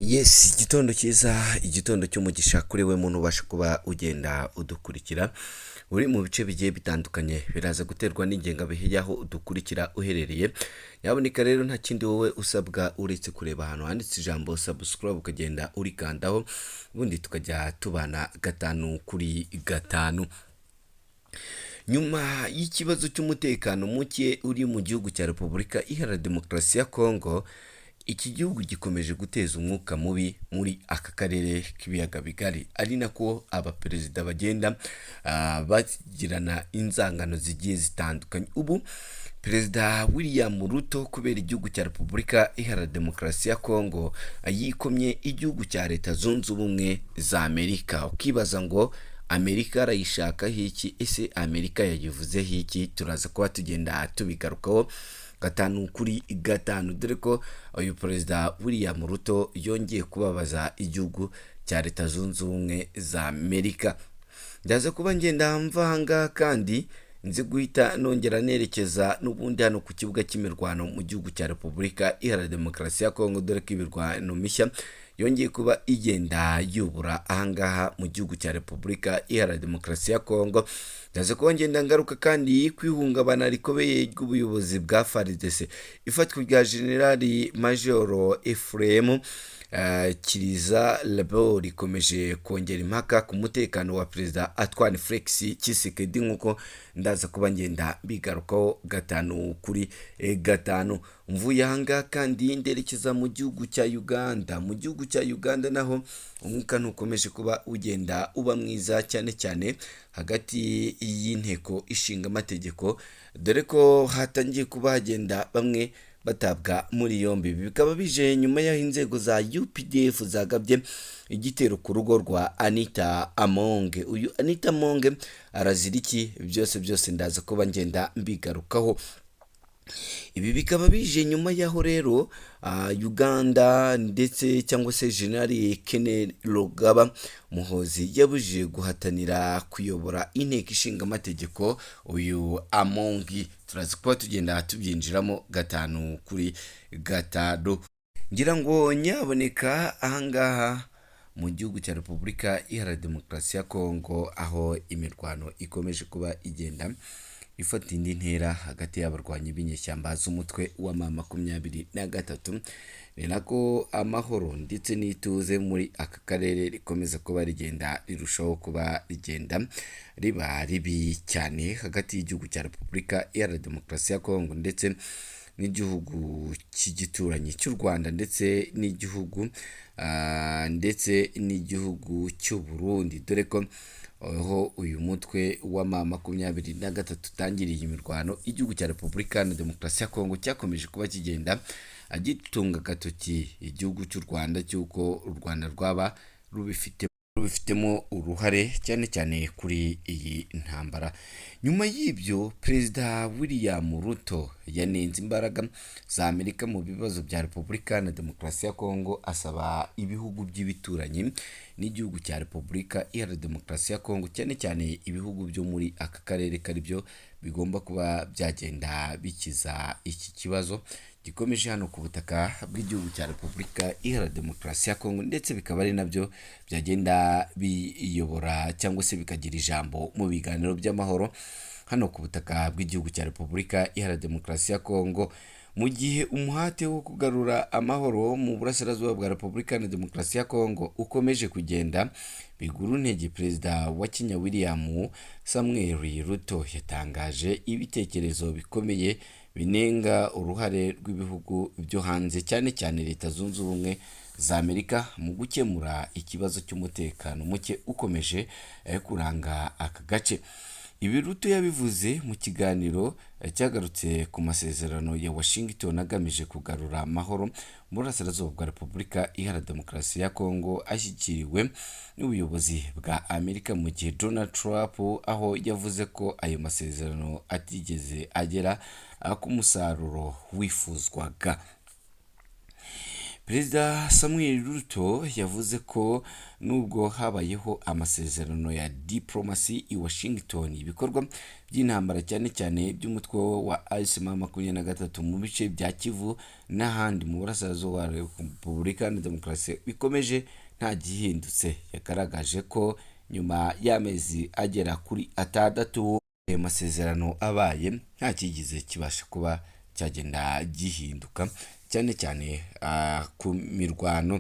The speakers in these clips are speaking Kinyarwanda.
Yes, igitondo cyiza, igitondo cy'umugisha kuri we muntu ubasha kuba ugenda udukurikira uri mu bice bigiye bitandukanye. Biraza guterwa n'ingengabihe y'aho udukurikira uherereye. Yaboneka rero, nta kindi wowe usabwa uretse kureba ahantu handitse ijambo subscribe, ukagenda urikandaho, ubundi tukajya tubana gatanu kuri gatanu. Nyuma y'ikibazo cy'umutekano muke uri mu gihugu cya Repubulika Iharanira Demokarasi ya Kongo, iki gihugu gikomeje guteza umwuka mubi muri aka karere k'ibiyaga bigari, ari nako abaperezida bagenda bagirana inzangano zigiye zitandukanye. Ubu Perezida William Ruto, kubera igihugu cya Repubulika Iharanira Demokarasi ya Kongo, yikomye igihugu cya Leta Zunze Ubumwe za Amerika. Ukibaza ngo Amerika arayishakaho iki? Ese Amerika yayivuzeho iki? Turaza kuba tugenda tubigarukaho gatanu kuri gatanu, dore ko uyu Perezida William Ruto yongeye kubabaza igihugu cya Leta Zunze Ubumwe za Amerika. Ndaza kuba ngenda mva ahangaha kandi nzi guhita nongera nerekeza n'ubundi hano ku kibuga cy'imirwano mu gihugu cya Repubulika Iharanira Demokarasi ya Kongo, dore ko imirwano mishya yongeye kuba igenda yubura ahangaha mu gihugu cya Repubulika Iharanira Demokarasi ya Kongo. Ndaza kuba ngenda ngaruka kandi ku ihungabana rikomeye ry'ubuyobozi bwa FARDC, ifatwa rya Generali Majoro Ephraim Kiriza Labo rikomeje kongera impaka ku mutekano wa Perezida Antoine Felix Tshisekedi, nk'uko ndaza kuba ngenda bigarukaho gatanu kuri gatanu. Mvuye ahangaha kandi nderekeza mu gihugu cya Uganda. Mu gihugu cya Uganda naho umwuka ntukomeje kuba ugenda uba mwiza, cyane cyane hagati y'inteko ishinga amategeko, dore ko hatangiye kuba hagenda bamwe batabwa muri yombi. Ibi bikaba bije nyuma y'aho inzego za UPDF zagabye igitero ku rugo rwa Anita Among. Uyu Anita Among arazira iki? Byose byose ndaza kuba ngenda mbigarukaho. Ibi bikaba bije nyuma y'aho rero Uganda ndetse cyangwa se General Kainerugaba Muhoozi yabujije guhatanira kuyobora inteko ishinga amategeko uyu Among. Turaza kuba tugenda tubyinjiramo gatanu kuri gatanu. Ngira ngo nyaboneka ahangaha mu gihugu cya Repubulika Iharanira Demokarasi ya Kongo, aho imirwano ikomeje kuba igenda ifata indi ntera hagati y'abarwanyi b'inyeshyamba z'umutwe wa M23, ni nako amahoro ndetse n'ituze muri aka karere rikomeza kuba rigenda rirushaho kuba rigenda riba ribi cyane hagati y'igihugu cya Repubulika Iharanira Demokarasi ya Kongo ndetse n'igihugu cy'igituranyi cy'u Rwanda ndetse n'igihugu cy'u Burundi, dore ko aho uyu mutwe wa M23 utangiriye imirwano, igihugu cya Repubulika na Demokarasi ya Kongo cyakomeje kuba kigenda gitunga agatoki igihugu cy'u Rwanda cy'uko u Rwanda rwaba rubifitemo uruhare, cyane cyane kuri iyi ntambara. Nyuma y'ibyo, Perezida William Ruto yanenze imbaraga za Amerika mu bibazo bya Repubulika na Demokarasi ya Kongo, asaba ibihugu by'ibituranyi n'igihugu cya Repubulika Iharanira Demokarasi ya Kongo, cyane cyane ibihugu byo muri aka karere, kari byo bigomba kuba byagenda bikiza iki kibazo gikomeje hano ku butaka bw'igihugu cya Repubulika Iharanira Demokarasi ya Kongo, ndetse bikaba ari nabyo byagenda biyobora cyangwa se bikagira ijambo mu biganiro by'amahoro hano ku butaka bw'igihugu cya Repubulika Iharanira Demokarasi ya Kongo. Mu gihe umuhate wo kugarura amahoro mu burasirazuba bwa Repubulika na Demokarasi ya Kongo ukomeje kugenda biguru ntege, Perezida wa Kenya William Samuel Ruto yatangaje ibitekerezo bikomeye binenga uruhare rw'ibihugu byo hanze, cyane cyane Leta Zunze Ubumwe za Amerika, mu gukemura ikibazo cy'umutekano muke ukomeje kuranga aka gace. Ibi Ruto yabivuze mu kiganiro cyagarutse ku masezerano ya Washington agamije kugarura amahoro mu burasirazuba bwa Repubulika Iharanira Demokarasi ya Kongo, ashyikiriwe n'ubuyobozi bwa Amerika mu gihe Donald Trump, aho yavuze ko ayo masezerano atigeze agera ku musaruro wifuzwaga. Perezida Ruto yagize ati: "Ibi Perezida Samuel Ruto yavuze ko nubwo habayeho amasezerano ya diplomasi i Washington, ibikorwa by'intambara cyane cyane by'umutwe wa M23 mu bice bya Kivu n'ahandi mu burasirazuba bwa Repubulika ya Demokarasi bikomeje nta gihindutse. Yagaragaje ko nyuma y'amezi agera kuri 6 ayo masezerano abaye, nta kigize kibasha kuba cyagenda gihinduka, cyane cyane ku mirwano.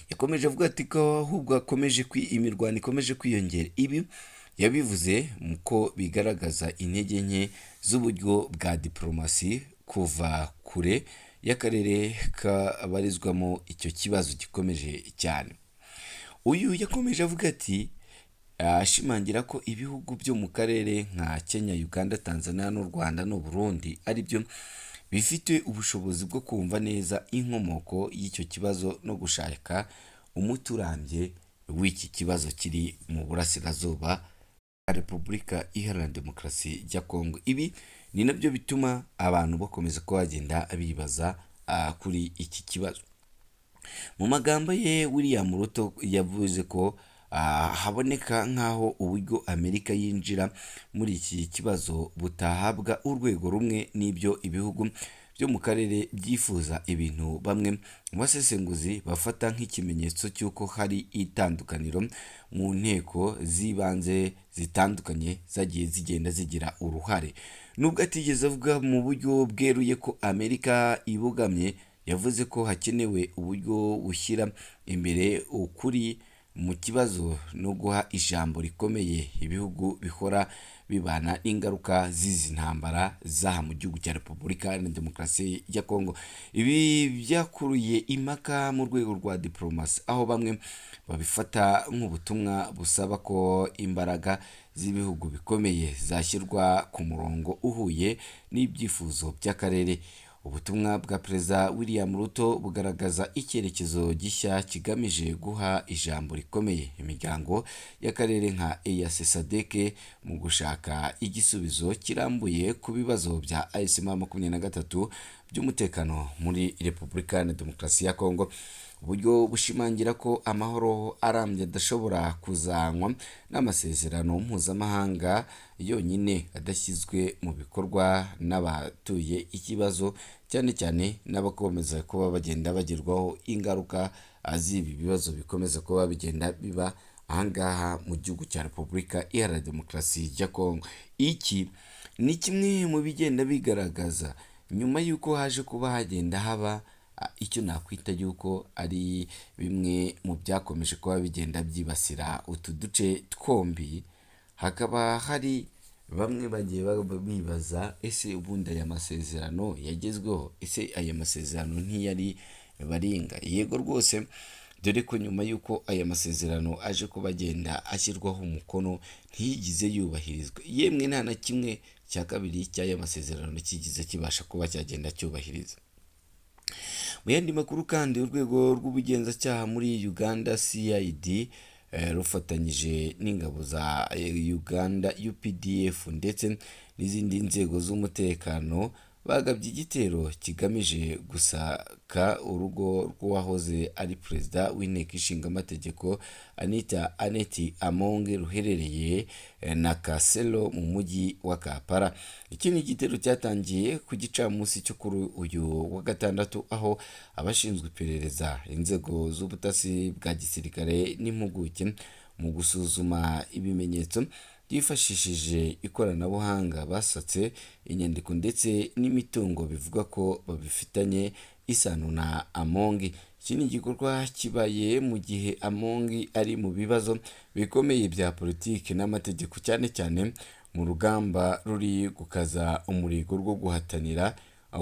Yakomeje avuga ati ko ahubwo akomeje imirwano ikomeje kwiyongera. Ibi yabivuze mu ko bigaragaza intege nke z'uburyo bwa diplomasi kuva kure y'akarere kabarizwamo icyo kibazo gikomeje cyane. Uyu yakomeje avuga ati ashimangira ko ibihugu byo mu karere nka Kenya, Uganda, Tanzania n'u Rwanda n'u Burundi ari byo bifite ubushobozi bwo kumva neza inkomoko y'icyo kibazo no gushaka umuti urambye w'iki kibazo kiri mu burasirazuba bwa Repubulika Iharanira Demokarasi ya Kongo. Ibi ni nabyo bituma abantu bakomeza kuba bagenda bibaza kuri iki kibazo. Mu magambo ye, William Ruto yavuze ko haboneka nk'aho uburyo Amerika yinjira muri iki kibazo butahabwa urwego rumwe n'ibyo ibihugu byo mu karere byifuza, ibintu bamwe mu basesenguzi bafata nk'ikimenyetso cy'uko hari itandukaniro mu nteko z'ibanze zitandukanye zagiye zigenda zigira uruhare. Nubwo atigeze avuga mu buryo bweruye ko Amerika ibogamye, yavuze ko hakenewe uburyo bushyira imbere ukuri mu kibazo no guha ijambo rikomeye ibihugu bihora bibana n'ingaruka z'izi ntambara z'aha mu gihugu cya Repubulika Iharanira Demokarasi ya Kongo. Ibi byakuruye impaka mu rwego rwa diplomasi, aho bamwe babifata nk'ubutumwa busaba ko imbaraga z'ibihugu bikomeye zashyirwa ku murongo uhuye n'ibyifuzo by'akarere. Ubutumwa bwa Perezida William Ruto bugaragaza icyerekezo gishya kigamije guha ijambo rikomeye imiryango y'akarere nka EAC, SADC mu gushaka igisubizo kirambuye ku bibazo bya M23 by'umutekano muri Repubulika Iharanira Demokarasi ya Kongo. Uburyo bushimangira ko amahoro arambye adashobora kuzanwa n'amasezerano mpuzamahanga yonyine adashyizwe mu bikorwa n'abatuye ikibazo, cyane cyane n'abakomeza kuba bagenda bagirwaho ingaruka z'ibi bibazo bikomeza kuba bigenda biba ahangaha mu gihugu cya Repubulika Iharanira Demokarasi ya Kongo. Iki ni kimwe mu bigenda bigaragaza nyuma y'uko haje kuba hagenda haba icyo nakwita yuko ari bimwe mu byakomeje kuba bigenda byibasira utu duce twombi, hakaba hari bamwe bagiye bibaza: ese ubundi aya masezerano yagezweho? Ese aya masezerano ntiyari baringa? Yego rwose, dore ko nyuma y'uko aya masezerano aje kuba agenda ashyirwaho umukono ntiyigize yubahirizwa, yemwe nta na kimwe cya kabiri cy'aya masezerano kigize kibasha kuba cyagenda cyubahiriza. Mu yandi makuru kandi, urwego rw'ubugenzacyaha muri Uganda CID rufatanyije n'ingabo za Uganda UPDF ndetse n'izindi nzego z'umutekano bagabye igitero kigamije gusaka urugo rw'uwahoze ari perezida w'inteko ishinga amategeko Anita Annet Among, ruherereye Nakasero mu mujyi wa Kampala. Iki ni igitero cyatangiye ku gicamunsi cyo kuri uyu wa gatandatu, aho abashinzwe iperereza, inzego z'ubutasi bwa gisirikare n'impuguke mu gusuzuma ibimenyetso byifashishije ikoranabuhanga basatse inyandiko ndetse n'imitungo bivuga ko babifitanye isano na Among. Iki ni igikorwa kibaye mu gihe Among ari mu bibazo bikomeye bya politiki n'amategeko, cyane cyane mu rugamba ruri gukaza umurego rwo guhatanira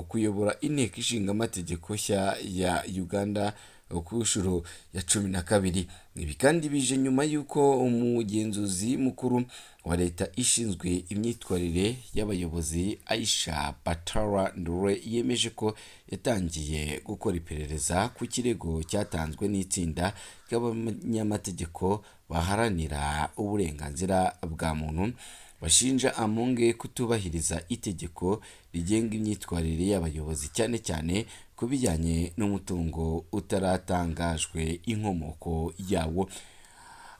kuyobora inteko ishinga amategeko nshya ya Uganda ku nshuro ya 12. Ibi kandi bije nyuma y'uko umugenzuzi mukuru wa leta ishinzwe imyitwarire y'abayobozi Aisha Batala Ndure yemeje ko yatangiye gukora iperereza ku kirego cyatanzwe n'itsinda ry'abanyamategeko baharanira uburenganzira bwa muntu. Bashinja Among kutubahiriza itegeko rigenga imyitwarire y'abayobozi, cyane cyane ku bijyanye n'umutungo utaratangajwe inkomoko yawo.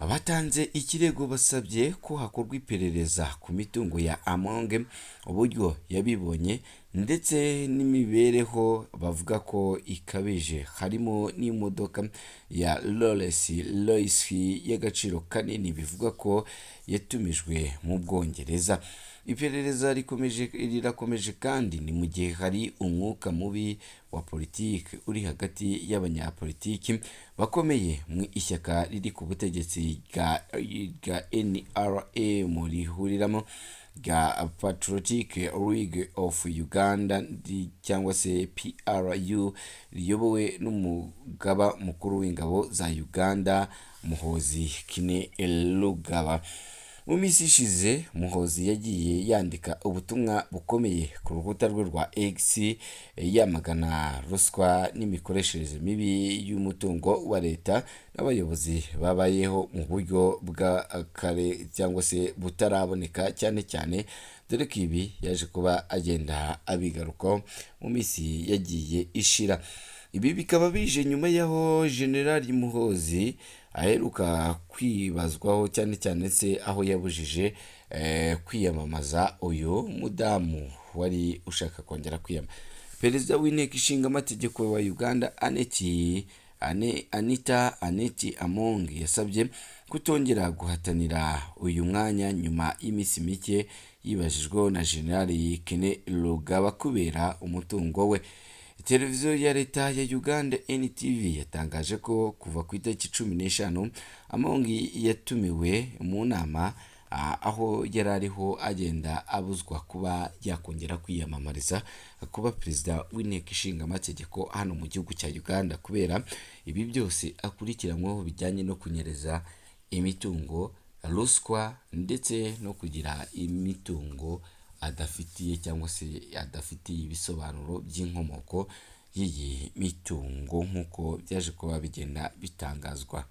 Abatanze ikirego basabye ko hakorwa iperereza ku mitungo ya Among, uburyo yabibonye ndetse n'imibereho bavuga ko ikabije, harimo n'imodoka ya Rolls Royce y'agaciro kanini bivugwa ko yatumijwe mu Bwongereza. Iperereza rikomeje, rirakomeje kandi ni mu gihe hari umwuka mubi wa politiki uri hagati y'abanyapolitiki bakomeye mu ishyaka riri ku butegetsi bwa NRM rihuriramo rya Patriotic League of Uganda cyangwa se PLU, riyobowe n'umugaba mukuru w'ingabo za Uganda, Muhoozi Kainerugaba. Mu minsi ishize, Muhoozi yagiye yandika ubutumwa bukomeye ku rukuta rwe rwa X yamagana ruswa n'imikoreshereze mibi y'umutungo wa leta n'abayobozi babayeho mu buryo bwa kare cyangwa se butaraboneka cyane cyane, dore ko ibi yaje kuba agenda abigarukaho mu minsi yagiye ishira. Ibi bikaba bije nyuma y'aho General Muhoozi aheruka kwibazwaho cyane cyane se aho yabujije kwiyamamaza uyu mudamu wari ushaka kongera kwiyamamaza. Perezida w'Inteko Ishinga Amategeko wa Uganda, Anita Annet Among, yasabye kutongera guhatanira uyu mwanya nyuma y'iminsi mike yibajijweho na General Kainerugaba kubera umutungo we. Televiziyo ya leta ya Uganda, NTV, yatangaje ko kuva ku itariki 15 Among yatumiwe mu nama, aho yari ariho agenda abuzwa kuba yakongera kwiyamamariza kuba perezida w'Inteko Ishinga Amategeko hano mu gihugu cya Uganda, kubera ibi byose akurikiranyweho bijyanye no kunyereza imitungo, ruswa ndetse no kugira imitungo adafitiye cyangwa se adafitiye ibisobanuro by'inkomoko y'iyi mitungo, nk'uko byaje kuba bigenda bitangazwa.